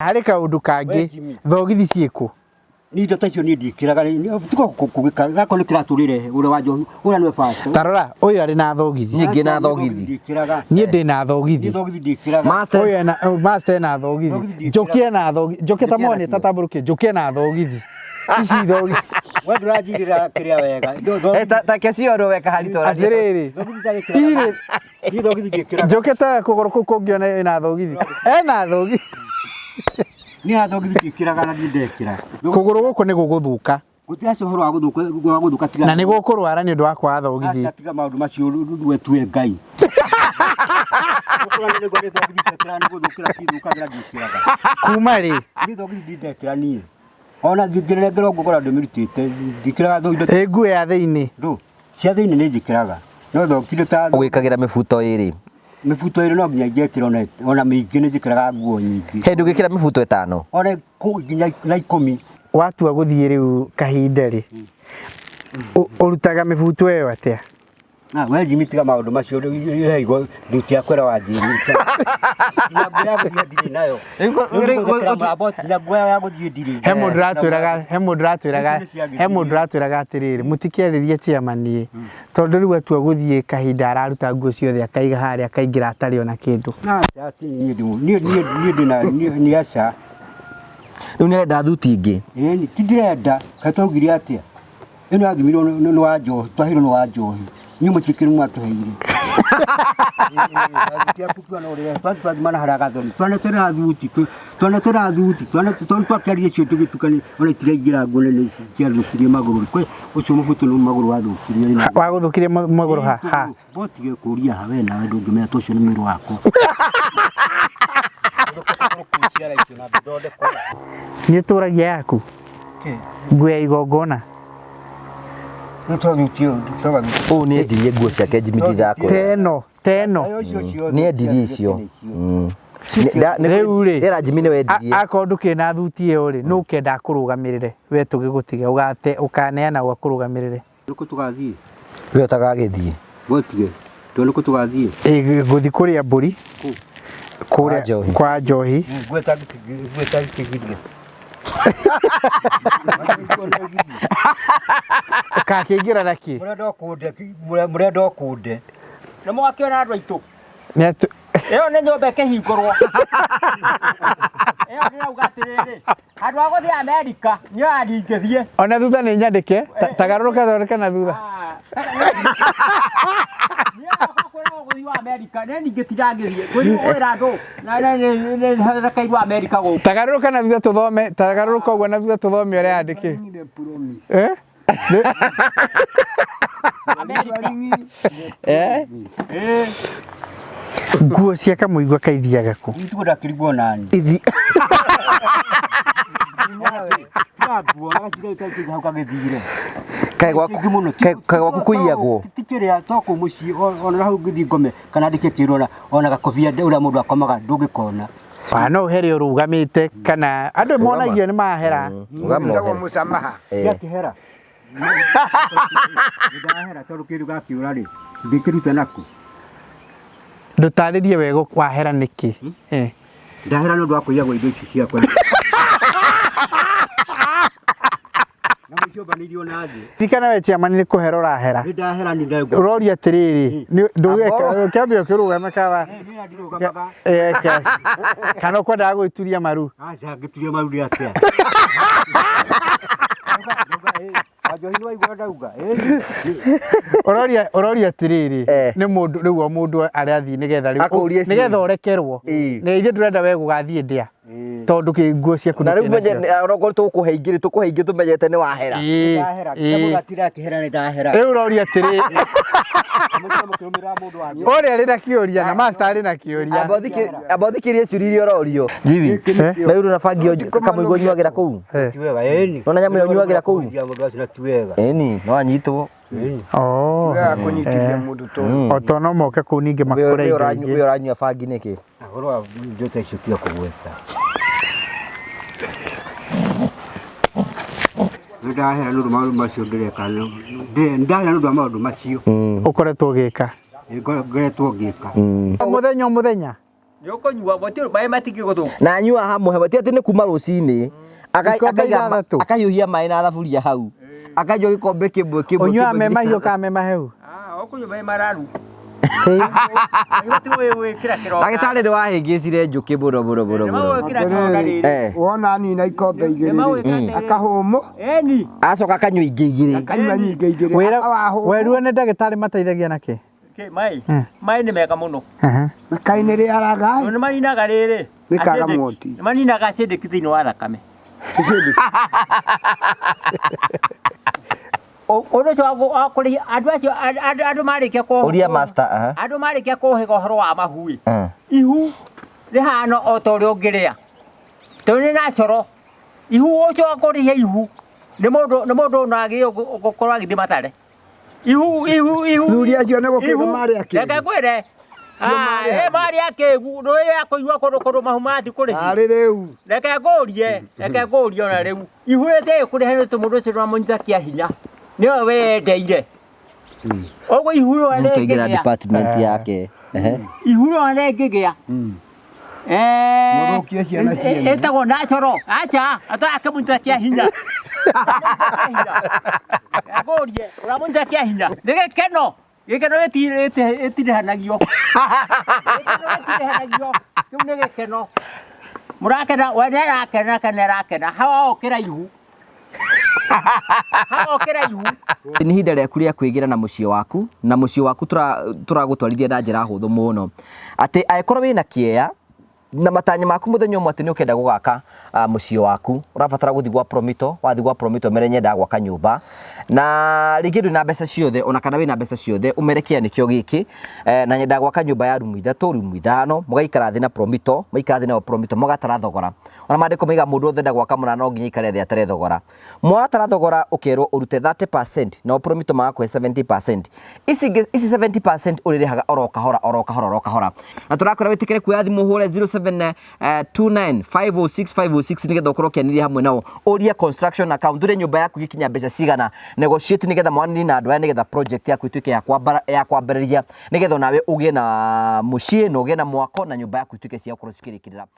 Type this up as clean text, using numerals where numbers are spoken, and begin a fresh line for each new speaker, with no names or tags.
Harĩ kaũndũ kangĩ,
We Jimmy.
thogithi ciĩkũ?
Ni indo ta icio niĩ ndiĩkĩraga rĩ tiga kũgĩka gako nĩ kĩratũrĩre ũrĩa wa njohi ũrĩa nĩwe baba.
Ta rora, ũyũ arĩ na thogithi.
Niĩ ngĩ na thogithi.
Ndiĩkĩraga.
Niĩ ndĩ na
Niĩ
thogithi.
thogithi ndiĩkĩraga.
Master
Ũyũ ena, oh, master ena thogithi.
Thogithi ndiĩkĩraga.
Njũkĩ ena thogithi. Njũkĩ ta
Njũkĩ
mone
ena cio.
tatambũrũkie, njũkĩ ena thogithi. Ici thogithi.
We ndũranjirĩra kĩrĩa wega.
Eh, ta kecioro weka harito
Atĩrĩrĩ,
Thogithi itagĩkĩraga.
ici rĩ,
Niĩ thogithi ndiĩkĩraga.
njũkĩ ta kũgũrũ kũu kũngĩona ĩna thogithi. Ena thogithi.
Niĩ na thogithi ndiĩkĩraga na niĩ ndekĩra.
Kũgũrũ gũkũ nĩ gũgũthũka.
Gũtirĩ acio ũhoro wa gũthũka wa gũthũka tiga.
Na nĩ gũkũrwara nĩ ũndũ wa kwaga thogithi.
Aca tiga maũndũ macio we tue Ngai. Gũkũra nĩ nĩguo nĩ thogithi ndekĩra nĩ gũthũkĩra cithũkagĩra ndiĩkĩraga.
Kuma rĩ?
Niĩ thogithi ndindekĩra niĩ. Ona ngĩnengerwo ngũgũra ndĩmĩrutĩte ndikĩraga thogithi
Ĩ nguo ya thĩinĩ.
ndũ cia thĩinĩ nĩ njĩkĩraga no thogithi ta
Ũgĩkagĩra mĩbuto ĩrĩ.
mĩbuto ĩrĩ no nginya ingĩkĩra ona ona mĩingĩ nĩ njĩkĩraga nguo nyingĩ
He ndũgĩkĩra mĩbuto ĩtano.
ona nginya na 10.
Watua gũthiĩ rĩu kahinda rĩ, ũrutaga mĩbuto ĩyo atĩa?
Ah, we Jimmy tiga maũndũ macio rĩu nduti yakwa ĩrĩa wanjĩrire. Nginya nguo ya gũthiĩ ndirĩ nayo. Rĩu ngũthekera mũrambo nginya nguo ya gũthiĩ ndirĩ.
He mũndũ ũratwĩraga, he mũndũ ũratwĩraga,
Icio nĩ ciagĩrĩire.
he mũndũ ũratwĩraga atĩrĩrĩ, mũtikĩarĩrie chairman ĩ, tondũ rĩu atua gũthiĩ kahinda araruta nguo ciothe akaiga harĩa akaingĩra atarĩ ona kĩndũ.
Aca, ti niĩ ndĩ- niĩ niĩ niĩ ndĩna niĩ nĩ aca.
Rĩu nĩarenda thuti ingĩ.
Ĩni ti ndĩrenda, kaĩ twaugire atĩa? Ĩno yathimirwo nĩ wa njohi, twaheirwo nĩ wa njohi. Inyuĩ mũtikĩrĩ mwatũheire. Thuti yaku tua no ũrĩre, twathiĩ twathima na harĩa gathoni. Twanetera thuti, twanetera thuti, twakĩaria icio tũgĩtukania, ona itiraingĩra nguo nene ici ciathũkirie magũrũ. Kwĩ ũcio mũbuto nĩ magũrũ wathũkirie.
Wagũthũkirie magũrũ ha? Ha.
Botige kũria ha we nawe ndũngĩmenya to ũcio nĩ mwĩrĩ wakwa.
Nĩ ũtũragia yaku? Nguo ya igongona?
Ũũ nĩ endirie nguo ciake Jimmy ndirakwĩra.
Teno, teno.
Nĩ endirie icio.
Rĩu rĩ,
Rĩra Jimmy nĩ wendirie.
Akorwo ndũkĩrĩ na thuti ĩyo rĩ, nũ ũkenda akũrũgamĩrĩre we tũgĩgũtige ũgate ũkaneana gwa kũrũgamĩrĩre?
Nĩkũ tũgathiĩ?
We ũtagagĩthiĩ.
Gotige. To nĩkũ tũgathiĩ?
Ĩ gũthiĩ kũrĩa mbũri.
Kũ?
Kũrĩa
Kwa njohi.
Kwa njohi.
Ngweta ngweta kĩgiria.
Ũgakĩingĩra na kĩ?
Mũrenda ũkũnde, mũrenda ũkũnde.
Nĩ mwakĩona andũ aitũ.
Nĩ atũ-
Ĩyo nĩ nyũmba ĩkĩhingũrwo. Ĩyo ndĩrauga atĩrĩrĩ, handũ ha gũthiĩ Amerika, niĩ ona ndingĩthiĩ.
Ona thutha nĩ nyandĩke, tagarũrũka thondeka na thutha.
Niĩ ona kwĩragwo gũthiĩ wa Amerika, niĩ ndingĩtinda ngĩthiĩ. Ngũthiĩ kũgũrĩra andũ na nĩ nĩrekeirwo Amerika gũkũ.
Tagarũrũka na thutha tũthome, tagarũrũka ũguo na thutha tũthome ũrĩa yandĩkĩte. Eh?
Amerika.
Eh?
Nguo cia kamũigua kaithiaga kũ?
Nituko ndakĩrigwo nani.
Ithi.
Tiga nguo, gacira hau kagĩthire.
Kaĩ gwaku
Kĩingĩ mũno.
kaĩ gwaku kũiyagwo.
Ti kĩrĩa to kũu mũciĩ ona hau ngĩthiĩ ngome kana ndĩke kĩrora ona gakobia ũrĩa mũndũ akomaga ndũngĩkona.
Wa no ũhere ũrũgamĩte kana andũ monagio nĩ mahera.
Ũgamohera.
Mũsamaha.
Eh.
Gĩakĩhera. Ndahera tondũ kĩndũ gakĩũra rĩ, ndĩkĩruta nakũ.
Ndũtarĩrie wega wahera nĩkĩ. Eh.
Ndahera nĩ ũndũ wa kũiyagwo indo ici ciakwa. Na mũciũmbanĩirio na thĩ.
Ririkana we chairman nĩ kũhera ũrahera.
Nĩ ndahera nĩ ndagwo.
Ũroria atĩrĩrĩ, ndũgeka kĩambia ũkĩrũgame kawa.
Nĩ ndirũgamaga.
Eh, kana ũkwendaga gwĩturia maru.
Aca ngĩturia maru nĩ atĩa. Wanjohi nĩ waigua ndauga.
Ũroria ũroria atĩrĩrĩ,
Eh.
nĩ mũndũ rĩu o mũndũ arathiĩ nĩgetha rĩu
Akũrie
nĩgetha
ciũria.
ũrekerwo.
Ĩĩ.
Nĩ ithuĩ ndũrenda we gũgathiĩ ndĩa. Tondũ kĩ nguo ciaku
Na rĩu
nĩ
menye onokorwo tũgũkũhe ingĩ tũkũhe ingĩ tũmenyete nĩ wahera.
Ndahera.
Ĩĩ.
Mũgatira akĩhera nĩ ndahera.
Rĩu ũroria atĩrĩ,
Mũkĩrũmĩrĩra mũndũ wanyu.
ũrĩa arĩ na kĩũria na master arĩ na kĩũria.
Amba ũthikĩrie ciũria iria ũrorio. Jimmy.
Eh?
Na rĩu na bangi ĩyo kamũigua ũnyuagĩra kũu.
Eh.
Ti wega ĩni.
Nona nyamũ ĩyo ũnyuagĩra kũu.
Mũndũ acio na ti wega.
Ĩni, no anyitwo.
Oh.
Kũnyitithia mũndũ to
O to no moke kũu ningĩ makũre
We
indo
ũranyua
ingĩ.
we ũranyua bangi nĩkĩ?
Ũhoro wa indo ta icio tiga kũgweta. Nĩ ndahera nĩ ũndũ wa maũndũ macio ndĩreka. Nĩ ndahera nĩ ũndũ wa maũndũ macio.
Ũkoretwo ũgĩka.
Ngoretwo ngĩka.
O mũthenya o mũthenya.
Nĩ ũkũnyua gũtirĩ maĩ matingĩgũthũkia.
Na anyua hamwe ti atĩ nĩ kuma rũcinĩ.
Ikombe ithathatũ.
Akahiũhia maĩ na thaburia hau. Akanyua gĩkombe kĩmwe kĩmwe.
Ũnyuaga
kĩmwe
me mahiũ kana me mahehu?
Ah, ũkũnyua maĩ mararu.
Ĩĩ.
Wĩkĩra kĩronda.
Ndagĩtarĩ nĩ wahĩngĩcire njũkĩ mũno mũno mũno mũno.
Nĩmagwĩkĩra kĩronda rĩrĩ.
Eh.
Wona nina ikombe igĩrĩ
Nĩmagwĩkĩra
rĩ, akahũmũ
Ĩni.
Acoka akanyua ingĩ igĩrĩ.
akanyua nyingĩ igĩrĩ
Wĩra
akawahũmũ
weruo nĩ ndagĩtarĩ mateithagia nakĩ?
Kĩ, maĩ.
Mm.
Maĩ nĩ mega mũno.
Aha.
kaĩ nĩ rĩaraga
Nĩ maninaga rĩrĩ.
Nĩ kaga
Acidic.
mwoti.
Nĩ maninaga acidic thĩinĩ wa thakame. Ũndũ ũcio wa kũrĩhia andũ acio andũ marĩkia kũ
Ũria master, aha.
andũ marĩkia kũhĩga ũhoro wa mahu ĩ.
Eh.
Ihu rĩhana o ta ũrĩa ũngĩrĩa tondũ nĩ natural. Ihu ũcio wa kũrĩhia ihu nĩ mũndũ nĩ mũndũ ona agĩrĩirwo gũkorwo agĩthiĩ matare. Ihu ihu ihu
Athuri acio nĩ gũkĩga
ihu.
marĩ akĩgu.
Reke ngwĩre. Ah, ĩ marĩ akĩgu ndũĩ akũigua kũndũ kũndũ mahu mathiĩ kũrĩhia.
Arĩ rĩu
Reke ngũrie, reke ngũrie ona rĩu. Ihu rĩtĩĩ kũrĩha nĩ tondũ mũndũ ũcio ndũramũnyita kĩa hinya. Nĩwe weyendeire. Ũguo ihu rĩo
Tũingĩra
rĩngĩgĩa.
department yake. Ehe.
Ihu rĩo rĩngĩgĩa. Eh,
Mũthũkie ciana ciene.
ĩtagwo natural. Acha, ata akĩmũnyita kĩa hinya. Ngũrie, ũramũnyita kĩa hinya. Nĩ gĩkeno. Gĩkeno gĩtirĩhanagio. Gĩkeno gĩtirĩhanagio. Kĩu nĩ gĩkeno. Mũrakena, we nĩ arakena kana arakena. Hawa okĩra ihu. Hawa okĩra ihu.
Nĩ ihinda rĩaku rĩa kwĩgĩra na mũciĩ waku na mũciĩ waku tũragũtwarithia na njĩra hũthũ mũno atĩ angĩkorwo wĩna kĩeya na matanya maku mũthenya ũmwe atĩ nĩ ũkenda gũgaka mũciĩ waku ũrabatara gũthiĩ gwa Promito wathiĩ gwa Promito mere nyendaga gwaka nyũmba na rĩngĩ ndwĩ na mbeca ciothe ona kana wĩna mbeca ciothe ũmere kĩea nĩkĩo gĩkĩ na nyendaga gwaka nyũmba ya rumu ithatũ rumu ithano mũgaikara thĩ na Promito mũgaikara thĩ nao Promito mũgatara thogora ona maandĩko maiga mũndũ wothe enda gwaka mũna no nginya aikare thĩ atare thogora mwatara thogora ũkerwo ũrute 30% nao Promito magakũhe 70% ici ici 70% ũrĩrĩhaga oro kahora oro kahora oro kahora na tũrakwĩra wĩtĩkĩre kuoya thimũ ũhũre 0729506506 nĩgetha ũkorwo ũkĩanĩria hamwe nao ũrie construction account ũrie nyũmba yaku ĩgĩkinya mbeca cigana negotiate nĩgetha mwanĩrie na andũ aya nĩgetha project yaku ĩtuĩke ya kwambĩrĩria nĩgetha onawe ũgĩe na mũciĩ na ũgĩe na mwako na nyũmba yaku ituĩke cia gũkorwo cikĩrĩkĩrĩra.